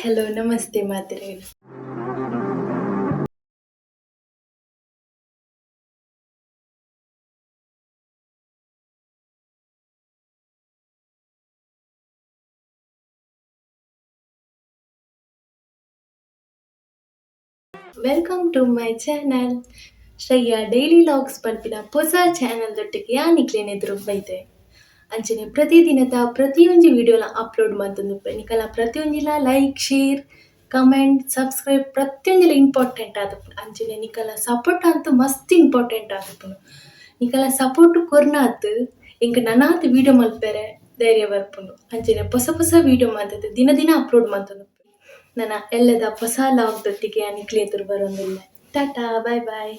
Hello, ನಮಸ್ತೆ ಮಾತೆರೆಗ್. Welcome to my channel Shreya daily vlogs ಪನ್ಪಿನ ಪೊಸ ಚಾನಲ್ ದೊಟ್ಟಿಗೆ ಯಾನ್ ನಿಕ್ಲೆನ ಎದುರು ಬೈದೆ. ಅಂಚನೆ ಪ್ರತಿದಿನದ ಪ್ರತಿಯೊಂಜಿ ವಿಡಿಯೋಲ ಅಪ್ಲೋಡ್ ಮಂತೊಂದುಪ್ಪೆ. ನಿಕಲ್ನ ಪ್ರತಿಯೊಂಜಿಲ ಲೈಕ್, ಶೇರ್, ಕಮೆಂಟ್, ಸಬ್ಸ್ಕ್ರೈಬ್ ಪ್ರತಿಯೊಂಜಿಲ ಇಂಪಾರ್ಟೆಂಟ್ ಆದುಪ್ಪುಂಡು. ಅಂಚನೆ ನಿಕಲ್ನ ಸಪೋರ್ಟ್ ಅಂತೂ ಮಸ್ತ್ ಇಂಪಾರ್ಟೆಂಟ್ ಆದುಪ್ಪುಂಡು. ನಿಕಲ್ನ ಸಪೋರ್ಟ್ ಕೊರ್ನಾತ್ ಎಂಕ್ ನನಾತ್ ವಿಡಿಯೋ ಮಲ್ಪೆರೆ ಧೈರ್ಯ ಬರ್ಪುಂಡು. ಅಂಚನೆ ಪೊಸ ಪೊಸ ವಿಡಿಯೋ ಮಂತುದು ದಿನ ದಿನ ಅಪ್ಲೋಡ್ ಮಂತೊಂದುಪ್ಪೆ. ನನ ಎಲ್ಲೆದ ಪೊಸ ಲಾಗ್ ದೊಟ್ಟಿಗೆ ಯಾನ್ ನಿಕ್ಲೆ ಎದುರು ಬರೊಂದುಲ್ಲೆ. Tata, boy boy.